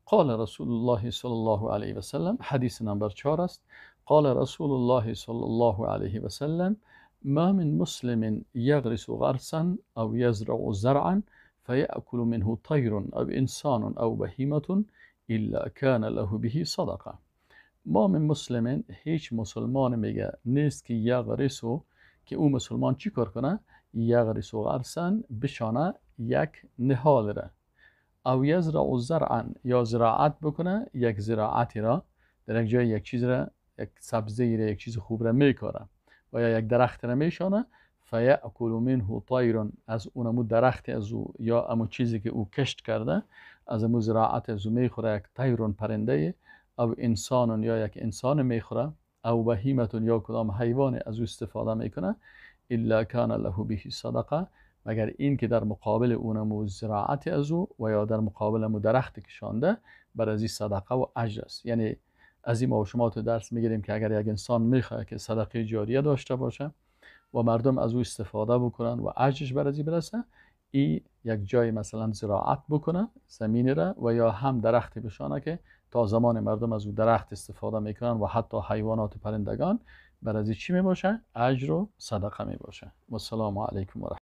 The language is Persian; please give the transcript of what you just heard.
قال رسول الله صلی الله علیه و سلم، حدیث نمبر 4 است. قال رسول الله صلی الله علیه و سلم ما من مسلم یغرس غرسا او یزرع زرعا فیأکل منه طیر او انسان او بهیمة الا کان له به صدقه. ما من مسلم، هیچ مسلمان میگه نیست که یغرسو، که او مسلمان چی کار کنه؟ یغرس غرسا، بشانه یک نهال را، او یزرع زرعا، یا زراعت بکنه یک زراعتی را، در یک جای یک چیز را، یک سبزی را، یک چیز خوب را میکاره و یا یک درخت را میشانه، فیأکل منه طیر، از اونمو درخت از او یا امو چیزی که او کشت کرده از امو زراعت از او میخوره، یک طیر پرنده، او انسان یا یک انسان میخوره، او بهیمة یا کدام حیوان از او استفاده میکنه، الا کان له به صدقه، مگر این که در مقابل اونمو زراعت از او و یا در مقابل امو درخت کشانده بر از این صدقه و اجر است. یعنی از این ما و شما تو درس میگیریم که اگر یک انسان میخواد که صدقه جاریه داشته باشه و مردم از او استفاده بکنن و اجرش بر از این برسه، ای یک جای مثلا زراعت بکنه زمین را و یا هم درختی بشانه که تا زمان مردم از او درخت استفاده میکنن و حتی حیوانات و پرندگان، بر از این چی میباشه؟ اجر و صدقه میباشه. و السلام علیکم و رحمت.